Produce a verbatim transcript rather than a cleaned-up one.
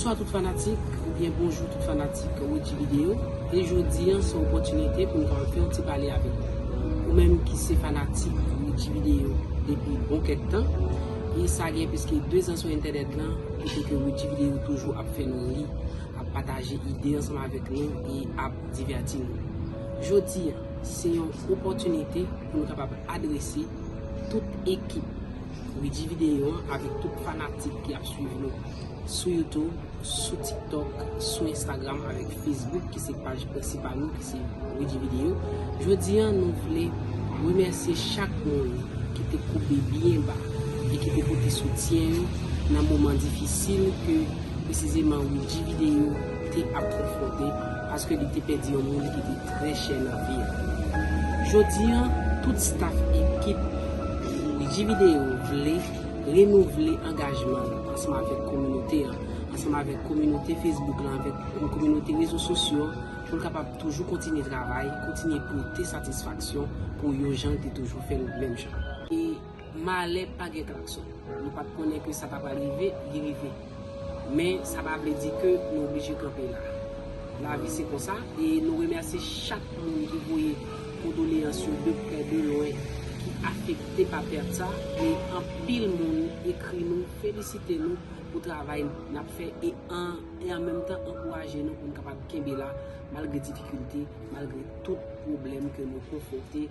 Bonswa tout fanatik, oubyen bonjou tout fanatik Woodjy Video. E jodi an se yon opòtinite pou nou kapab fè yon ti pale avèk ou. Ou menm ki se fanatik Woodjy Video depi bon kèk tan, e sa gen pliske de zan sou entènèt lan, kote ke Woodjy Video toujou ap fè nou ri, ap pataje ide ansanm avèk nou e ap divèti nou. Jodi an, se yon opòtinite pou nou kapab adrese tout ekip Woodjy Video an avèk tout fanatik ki ap swiv nou sou YouTube, sou TikTok, sou Instagram avèk Facebook, ki se paj prensipal nou, ki se Woodjy Video. Jodi an, nou vle remèsye chak moun ki te koube byen ba e ki te pote soutyen yo nan moman difisil ke presizeman Woodjy Video te ap konfwonte, paske li te pèdi yon moun ki te trè chè nan vi a. Jodi an, tout staff ekip Woodjy Video vle renouvle angajman l ansanm avèk kominote an, ansanm avèk kominote Facebook lan, avèk kominote rezo sosyo an, pou l kapab toujou kontinye travay, kontinye pote satisfaksyon pou yo jan l te toujou fè l menm jan. E malè pa gen klakson. Nou pa t konnen ke sa ta pral rive, li rive. Men sa pa vle di ke nou oblije kanpe la. Lavi se konsa, e nou remèsye chak moun ki voye kondoleyans yo de prè, de lwen, ki afekte pa pèt sa, e anpil moun ekri nou, felisite nou pou travay n ap fè, e an, e an menm tan ankouraje nou pou n kapab kenbe la, malgre difikilte, malgre tout pwoblèm ke nou konfwonte.